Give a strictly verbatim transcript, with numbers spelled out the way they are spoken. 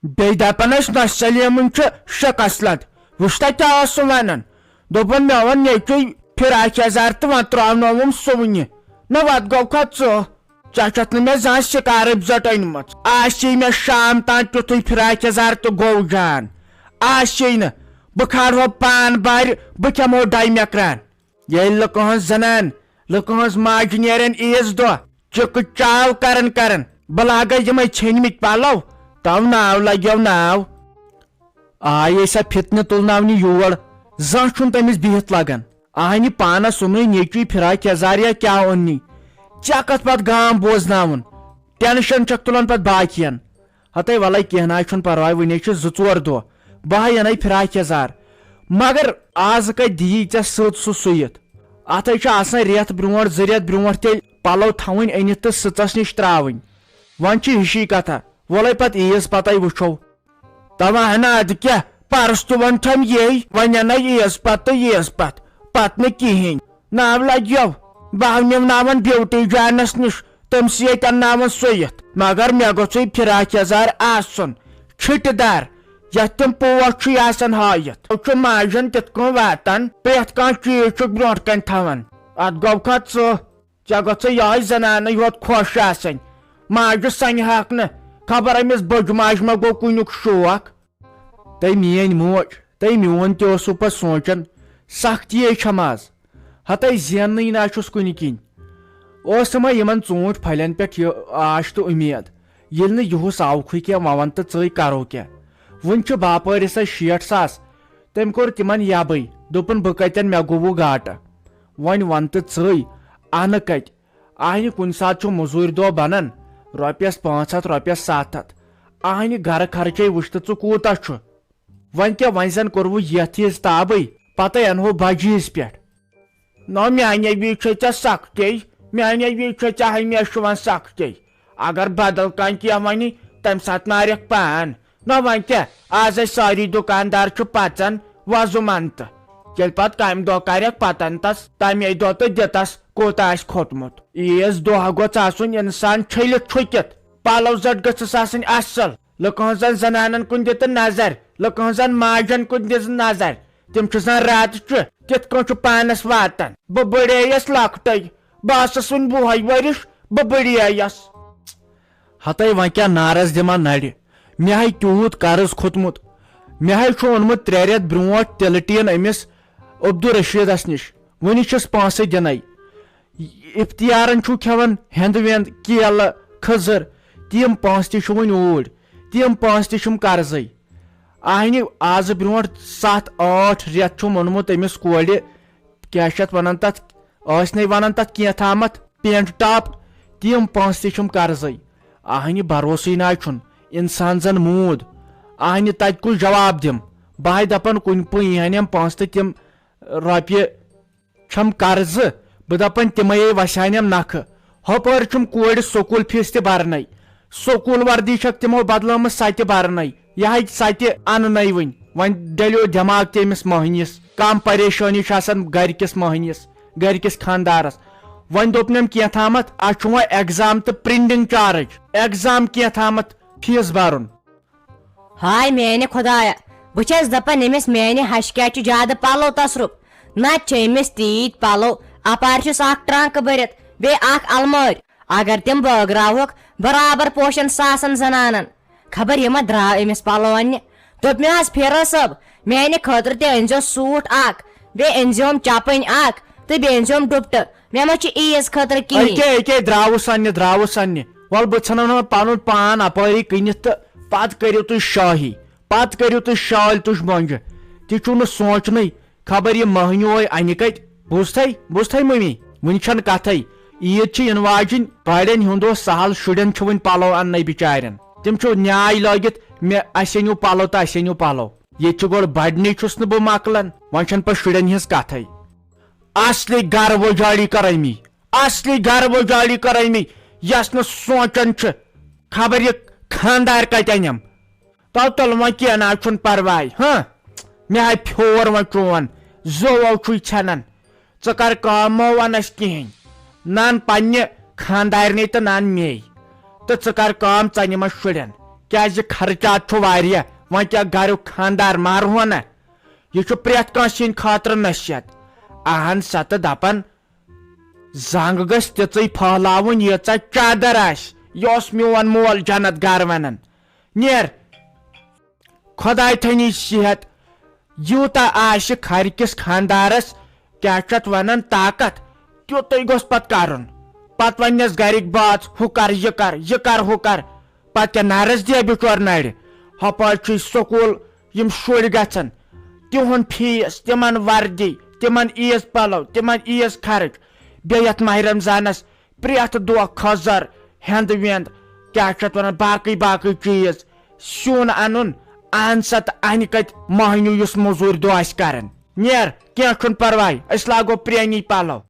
بیٚیہِ دَپان ٲسۍ، نۄشہِ سلیمٕنۍ چھِ شکست لد۔ وٕچھ تہ کیٛاہ اوس سُہ ونان؟ دوٚپُن، مےٚ ووٚن نیٚچوٗ فراق یزار تہٕ وۄنۍ ترٛاونووُم سُونہِ۔ نہ، وَتھ گوٚو کھا ژٕ؟ ژےٚ چھَتھ نہٕ مےٚ زانٛہہ شِکارٕچ زٔٹ أنمٕژ۔ آسے مےٚ شام تام تیُتھُے فراق یزار تہٕ گوٚو جان۔ آسے نہٕ۔ بہٕ کھارہو پان بارِ، بہٕ کھٮ۪مہو ڈاے مٮ۪کران۔ ییٚلہِ لُکہٕ ہٕنٛز زنان، لُکہٕ ہٕنٛز ماجہِ نیرن عیٖذ دۄہ چِکہٕ چاو کرن کرن، بہٕ لاگے یِمے ژھیٚنمٕتۍ پلو، تو ناو لگیو ناو۔ آیے سۄ فتنہٕ تُلناونہِ یور، زانٛہہ چھُنہٕ تٔمِس بِہِتھ لگان۔ اہنہِ پانس سُمرٕے نیٚچوٗ فراق یزار یا کیٛاہ اوٚننی؟ ژےٚ کتھ پتہٕ گام بوزناوُن؟ ٹینشن چھکھ تُلان پتہٕ باقین۔ ہتے ولے کینٛہہ نہ حظ چھُنہٕ پرواے، وُنے چھِ زٕ ژور دۄہ، بہٕ ہا یِنَے فراق یزار۔ مگر آز کتہِ دِیی ژےٚ سٕژ سُہ سُوِتھ؟ اتھ ہے چھُ آسان رٮ۪تھ برونٛٹھ، زٕ رٮ۪تھ برونٛٹھ تیٚلہِ پلو تھاوٕنۍ أنِتھ تہٕ سٕژس نِش ترٛاوٕنۍ۔ وۄنۍ چھِ ہِشی کتھا، ولے پتہٕ عیٖذ پتے وٕچھو۔ توا ہنا ادٕ کیٛاہ، پرُس تہِ ووٚن تھم یی، وۄنۍ انے عیٖذ پتہٕ تہٕ عیٖذ پتہٕ، پتہٕ نہٕ کِہیٖنۍ۔ ناو لگیو، بہٕ ہا نِوناون بیوٹی جانس نِش، تٔمۍ سٕے ییٚتہِ انناون سُوِتھ۔ مگر مےٚ گوٚژھُے فراق یزار آسُن، چھِٹہِ دار، یتھ تِم پوش چھُے آسان ہٲیِتھ۔ یہِ چھُ ماجن تِتھ کٔنۍ واتان، پرٛٮ۪تھ کانٛہہ چیٖز چھُکھ برونٛٹھ کنہِ تھاوان۔ اتھ گوٚو کھا ژٕ؟ ژےٚ گوٚژھے یِہوٚے زنانٕے یوت خۄش آسٕنۍ۔ ماجہِ سنہِ ہاکھ نہٕ، خبر أمِس بٔجۍ ماجہِ ما گوٚو کُنیُک شوق۔ تہٕ میٲنۍ موج، تہٕ میون تہِ اوسُو پتہٕ سونٛچان، سختی ہے چھم آز۔ ہتے زیننٕے نہ چھُس کُنہِ کِنۍ۔ اوس مےٚ یِمن ژوٗنٛٹھۍ پھلٮ۪ن پٮ۪ٹھ یہِ آش تہٕ اُمید، ییٚلہِ نہٕ یِہُس آوکھُے کینٛہہ، وۄنۍ وَن تہٕ ژٕے کرو کیٛاہ؟ وُنہِ چھُ باپٲرِس اَسہِ شیٹھ ساس۔ تٔمۍ کوٚر تِمن یَبٕے، دوٚپُن، بہٕ کَتٮ۪ن، مےٚ گوٚوُ گاٹہٕ۔ وۄنۍ وَن تہٕ ژٕے، اَنہٕ کَتہِ؟ آہنہِ کُنہِ ساتہٕ چھُ مٔزوٗرۍ دۄہ بنان رۄپیس پانٛژھ ہتھ، رۄپیس ستھ ہتھ۔ آہنہِ گرٕ خرچے وٕچھ تہٕ ژٕ کوٗتاہ چھُ۔ وۄنۍ کیٛاہ، وۄنۍ زن کوٚروٕ یتھ عیٖذ تابٕے، پتہٕ انہو بجہِ عیٖذ پٮ۪ٹھ۔ نہ، میانے وِزِ چھے ژےٚ سختی، میانے وِزِ چھے ژےٚ ہمیشہِ یِوان سختی۔ اگر بدل کانٛہہ کینٛہہ ونہِ، تمہِ ساتہٕ نارکھ پان۔ نہ وۄنۍ کیٛاہ، آز ٲسۍ سٲری دُکاندار چھِ پژان وۄزُم انتہٕ۔ ییٚلہِ پتہٕ کامہِ دۄہ کرٮ۪کھ پتن تس، تمے دۄہ تہٕ دِتس کوٗتاہ آسہِ کھوٚتمُت۔ عیٖذ دۄہ گوٚژھ آسُن انسان چھٔلِتھ چھُکِتھ، پلو زٹ گٔژھس آسٕنۍ اصل، لُکہٕ ہٕنٛزن زنانن کُن دِ تہٕ نظر، لُکہٕ ہٕنٛزن ماجن کُن دِ نظر۔ تِم چھِ زن راتہٕ چہِ کِتھ کٔنۍ چھُ پانس واتان۔ بہٕ بڑییس لۄکٹے، بہٕ ٲسٕس وُنہِ وُہے ؤرِش، بہٕ بڑییس۔ ہتے وۄنۍ کیٛاہ نارس دِمہ نرِ؟ مےٚ ہے تیوٗت قرض کھوٚتمُت۔ مےٚ ہے چھُ اوٚنمُت ترٛےٚ رٮ۪تھ برونٛٹھ تِلہٕ ٹیٖن أمِس عبدالرشیدس نِش۔ وُنہِ چھِس پونٛسہٕ دِنے۔ افتیارن چھُو کھٮ۪وان ہٮ۪نٛدٕ وٮ۪نٛد، کیلہٕ، کھٔزٕر، تِم پونٛسہٕ تہِ چھِ وُنہِ اوٗرۍ، تِم پونٛسہٕ تہِ چھِم قرضے۔ آہنہِ آزٕ برونٛٹھ ستھ ٲٹھ رٮ۪تھ چھُم اوٚنمُت أمِس کورِ، کیٛاہ چھِ اتھ ونان تتھ، ٲسۍ نے ونان تتھ کینٛہہ تامتھ، پینٹ ٹاپ، تِم پونٛسہٕ تہِ چھِم قرضے۔ آہنہِ بھروسٕے نہ چھُن، انسان زن موٗد۔ آہنہِ تتہِ کُس جواب دِم؟ بہٕ ہے دپان کُنہِ پٲٹھۍ یی ہن یِم پونٛسہٕ تہٕ تِم رۄپیہِ چھم قرضہٕ، بہٕ دپن تِمے وسہِ ہن یِم نکھٕ۔ ہۄپٲرۍ چھُم کورِ سکوٗل فیٖس تہِ برنے، سکوٗل وردی چھکھ تِمو بدلٲمٕژ سۄ تہِ برنے، یہِ ہا سۄ تہِ اننے وٕنۍ۔ وۄنۍ ڈلیو دٮ۪ماغ تہِ أمِس مٔہنِس، کم پریشٲنی چھِ آسان گرِکِس مٔہنِس، گرِکِس خاندارس۔ وۄنۍ دوٚپ نم کینٛہہ تامتھ، اتھ چھُ وۄنۍ ایگزام تہٕ پرنٹنگ چارج، ایگزام کینٛہہ تامتھ فیٖس برُن۔ ہاے میانہِ خدایا، بہٕ چھَس دپان أمِس میانہِ ہشہِ کیٛاہ چھُ زیادٕ پلو تصرُف۔ نتہٕ چھِ أمِس تیٖتۍ پلو، اپارِ چھُس اکھ ٹرنک بٔرِتھ، بیٚیہِ اکھ المٲرۍ۔ اگر تِم بٲگراوہوکھ، برابر پوشن ساسن زنانن۔ خبر یہِ ما درٛاو أمِس پلو اننہِ۔ دوٚپ مےٚ حظ، فیرو صٲب، میانہِ خٲطرٕ تہِ أنۍزیو سوٗٹ اکھ، بیٚیہِ أنۍزیوم چپٕنۍ اکھ، تہٕ بیٚیہِ أنۍزیوم ڈُپٹہٕ۔ مےٚ ما چھُ عیٖز خٲطرٕ کِہیٖنۍ۔ أکے، أکے، درٛاوُس اننہِ، درٛاوُس اننہِ۔ وَلہٕ بہٕ ژھٕنَن وۄنۍ پنُن پان اپٲری کٕنِتھ تہٕ پتہٕ کٔرِو تُہۍ شٲہی۔ پتہٕ کٔرِو تُہۍ شٲلۍ تُج مۄنجہِ۔ تہِ چھُو نہٕ سونٛچنٕے، خبر یہِ مٔہنیوے انہِ کتہِ۔ بوٗزتھے، بوٗزتھے مٔمی، وُنہِ چھَنہٕ کتھے۔ عیٖد چھِ یِنہٕ واجِنۍ، بڑٮ۪ن ہُنٛد اوس سہل، شُرٮ۪ن چھُ وُنہِ پلو اننَے بِچارٮ۪ن۔ تِم چھِ نیاے لٲگِتھ، مےٚ، اسہِ أنِو پلو تہٕ اسہِ أنِو پلو۔ ییٚتہِ چھُ گۄڈٕ بڑنٕے چھُس نہٕ بہٕ مۄکلان، وۄنۍ چھَنہٕ پتہٕ شُرٮ۪ن ہِنٛز کتھے۔ اصلی گرٕ وجالی کرمی، اصلی گرٕ وجالی کرمی، یس نہٕ سونٛچان چھِ، خبر یہِ خاندار کتہِ انٮ۪م۔ تو تُل وۄنۍ کینٛہہ نہ چھُنہٕ پرواے، ہاں، مےٚ ہاے پھیور وۄنۍ چون، زوو چھُے ژھٮ۪نان۔ ژٕ کر کٲم، مہ ون اسہِ کِہیٖنۍ، نان پننہِ خاندارنٕے تہٕ نان مے۔ تہٕ ژٕ کر کٲم، ژٕ نِمس شُرٮ۪ن، کیازِ خرچات چھُ واریاہ۔ وۄنۍ کیٛاہ گریُک خاندار مارہون نا؟ یہِ چھُ پرٛٮ۪تھ کٲنٛسہِ ہٕنٛدِ خٲطرٕ نصیحت۔ اہن سا تہٕ دپان، زنٛگ گٔژھ تِژٕے پھٔہلاوٕنۍ، ییٖژاہ چادر آسہِ۔ یہِ اوس میون مول جنت گار ونان۔ نیر، خۄداے تھٲینی صحت۔ یوٗتاہ آسہِ کھرِ کِس خاندارس، کیٛاہ چھِ اتھ ونان، طاقت، تیُتُے گوٚژھ پتہٕ کرُن۔ پتہٕ وننس گرِکۍ بٲژ، ہُہ کر، یہِ کر، یہِ کر، ہُہ کر۔ پتہٕ کیٛاہ نرس دِیا بچور نرِ؟ ہپٲرۍ چھُے سکوٗل، یِم شُرۍ گژھن، تِہُنٛد فیس، تِمن وردی، تِمن عیٖز پلو، تِمن عیٖز خرٕچ، بیٚیہِ یتھ ماہِ رمضانس پرٛٮ۪تھ دۄہ کھٔزر، ہٮ۪نٛد وٮ۪نٛد، کیٛاہ چھِ اتھ ونان، باقٕے باقٕے چیٖز، سیُن انُن، اہن سا تہٕ انہِ کتہِ مۄہنیو یُس مٔزوٗرۍ دۄہ آسہِ کران؟ نیر، کینٛہہ چھُنہٕ پرواے، أسۍ لاگو پرٛٲنی پلو۔